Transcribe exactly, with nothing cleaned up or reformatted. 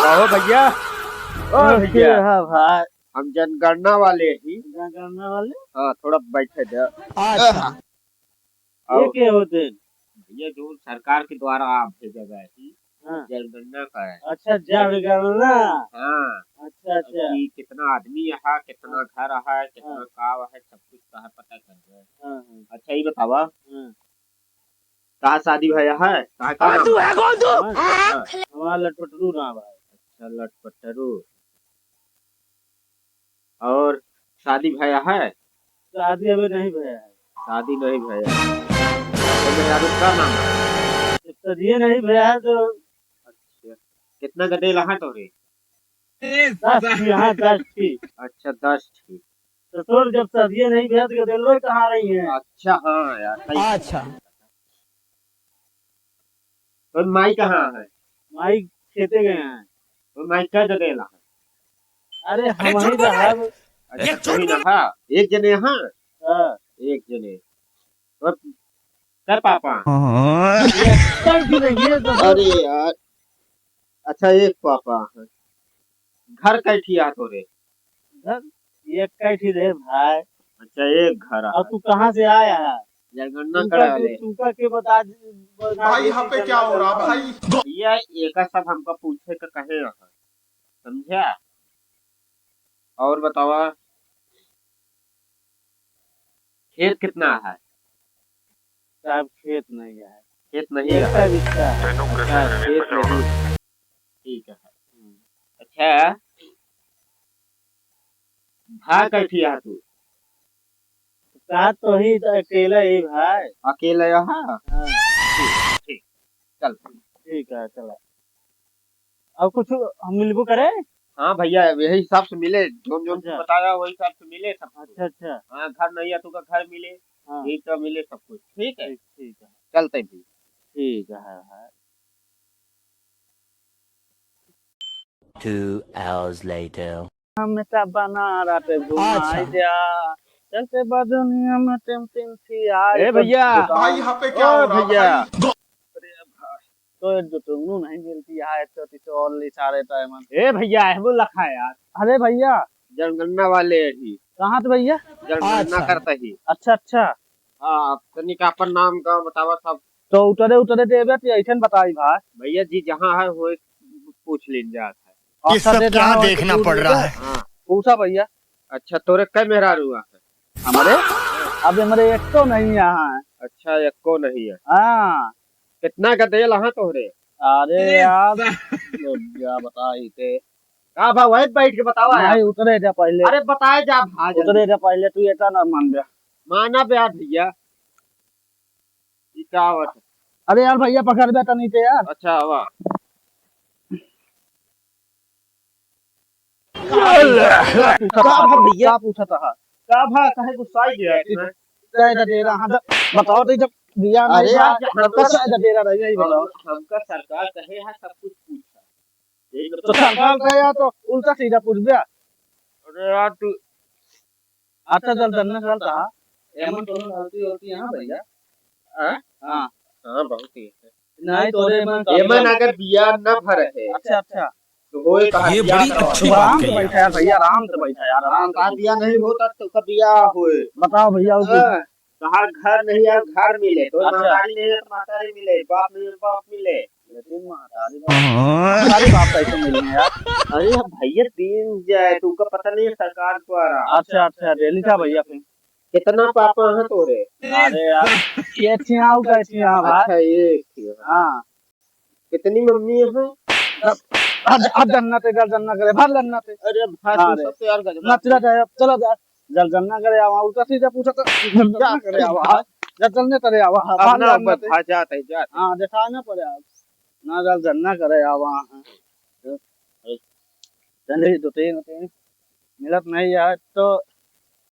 कहो भैया। ओ भैया। हाँ भाई। हम जनगणना वाले ही। जनगणना वाले? हाँ, थोड़ा बैठे दे। अच्छा। ये और के होते हैं? भैया, जो सरकार के द्वारा आप भेजा गया है, हाँ। जनगणना का है। अच्छा, जनगणना। हाँ। अच्छा, अच्छा। कि कितना आदमी यहाँ, कितना घर है, कितना हाँ। गाँव है, सब कुछ का है, पता कर दे। हाँ, हाँ। अच्छा, ये बतावा, हाँ। कहाँ शादी भया है? कहाँ का नाम है? हाँ, हाँ। हमारा लटपटरू नाम है। अच्छा, लटपटरू। और शादी भया है? शादी अबे नहीं भया है। शादी नहीं भया है। तो मेहरारू का नाम है? जब शादी नहीं भया है तो अच्छा, कितना गदेल है तोरे? दस ठी, हाँ, दस ठी। अच्छा, दस ठी। तो तोर जब शादी नहीं भया तो गदेलवे कहाँ रही है? अच्छा, हाँ यार, सही। अच्छा। तो माई कहाँ है? माई खेते गए हैं। तो माई का जगह ला है? अरे, हम ही तो है। अच्छा, एक तू ही ना है? एक जने यहाँ? हाँ। एक जने। और कै पापा? हाँ। ये तो अरे यार। अच्छा, एक पापा है। घर कै ठिया तोरे? घर एक कै ठी रहे भाई। अच्छा, एक घर है। अब तू कहाँ से आया है? जनगणना तू करे का, वाले। तू, तू का के बता दी, बता भाई, दी यहाँ पे क्या हो रहा भाई? भैया, एका सब हमका पूछे का कहे रहा, समझा? और बतावा, खेत कितना है? साहब, खेत नहीं है। खेत नहीं है? एक बिस्सा है। अच्छा, खेत नहीं। ठीक है। हम्म। अच्छा, भाई कै ठिया तू? का तो ही तो अकेला ही भाई। अकेला यहाँ? हाँ। ठीक, ठीक। चल। ठीक है, चला। और कुछ हम मिलबो करे? हाँ भैया, यही हिसाब से मिले, जोन जोन अच्छा। बताया वही हिसाब से मिले सब कुछ। अच्छा, अच्छा। हाँ, घर नहीं है तो का घर मिले, हाँ। यही तो मिले सब कुछ, ठीक है? ठीक, ठीक है। चलते भी। ठीक है, है। Two hours later. हम सब बना रात घुमाई अच्छा। जा, चलते बा दुनिया में टेम टेम थी आए ए तो भैया। दुकान भाई, यहाँ पे क्या ओ हो रहा भैया। भाई? अरे भाई, तो एक दो टुंगनू नहीं मिलती है, तो टिटोल ली सारे टाइम। ए भैया, है वो लखा यार। अरे भैया। जनगणना वाले ही। कहाँ थे भैया? जनगणना अच्छा। करता ही। अच्छा, अच्छा। हाँ, तनिक अपन नाम का बतावा सब। तो उतरे उतरे देबे तो ऐसन बताई भाई। भैया जी जहाँ है वो पूछ लीन जात है। ये अच्छा, सब दे दे, कहाँ हाँ, देखना पूछ पड़ रहा है? हाँ। पूछा भैया। अच्छा, तोरे कै मेहरारू है? हमरे? अब हमरे एक तो नहीं यहाँ है। अच्छा, एको नहीं है। हाँ। कितना का देल है तोहरे? अरे यार, क्या बताई ते। का भा, वही बैठ के बतावा यार। नहीं, उतरे जा पहले। अरे बताए जा भा जल्दी। उतरे जा पहले, तू एता ना मान जा। माना बे यार भैया। ई का आवत है? अरे यार भैया, पकड़ बे तनी ते यार। अच्छा, आवा। का भा भैया? का पूछत हा? का भा, काहे गुस्साई गया इतना? दे दे दे रहा, हाँ, द-, बताओ तो जब दिया नहीं अरे था, यार, तो हमका कैसे दे दे रहा, यही बताओ। हम-, हमका सरकार कहे है सब कुछ पूछा। एक तो तो सरकार कहे है तो उल्टा सीधा पूछ दिया। अरे यार, तू अच्छा, चल, धरना चलता है। एमन कोनो गलती होती है, हाँ भैया? हाँ? हाँ। हाँ, बहुत ही है। नहीं, तोरे एमन एमन अगर बिया न भर है, अच्छा, अच्छा। तो होए कहाँ ये बिया बड़ी करवा अच्छी तू बात आराम से कही बैठा यार भैया, आराम से बैठा यार, आराम से का बैठा। बिया नहीं होता तो का बिया होए? बताओ भैया, वो हाँ, कहाँ घर नहीं है, घर मिले, तो अच्छा। महतारी नहीं है, तो महतारी मिले, बाप नहीं है, बाप मिले। लेकिन महतारी बाप, हाँ। महतारी बाप कैसे मिले हैं यार? अरे भैया, दिन जाए, तुमका पता नहीं है सरकार द्वारा। अच्छा, अच्छा, डेली का भैया फिर? कितना पापा है तोरे? अरे यार, ये छियाऊ का छिया भाई। अच्छा, ये छिया। हाँ। कितनी मम्मी है? अब, अब, अब जन्नत है, जल जन्नत करे, भर जन्नत है। अरे भाई, हाँ तुम रे। सब तो यार गजब ना, चला जाए, अब चला जाए। जल जन्नत करे आवा, उल्टा सीधा पूछा तो जल जन्नत करे आवा, जल जन्नत करे आवा, अब भर ना, जन्नत है। भाई जात है, जात है। हाँ, देखा ना पड़े आप। ना जल जन्नत करे आवा, हाँ। चलिए, दो तीन, दो तीन। मिलत नहीं है तो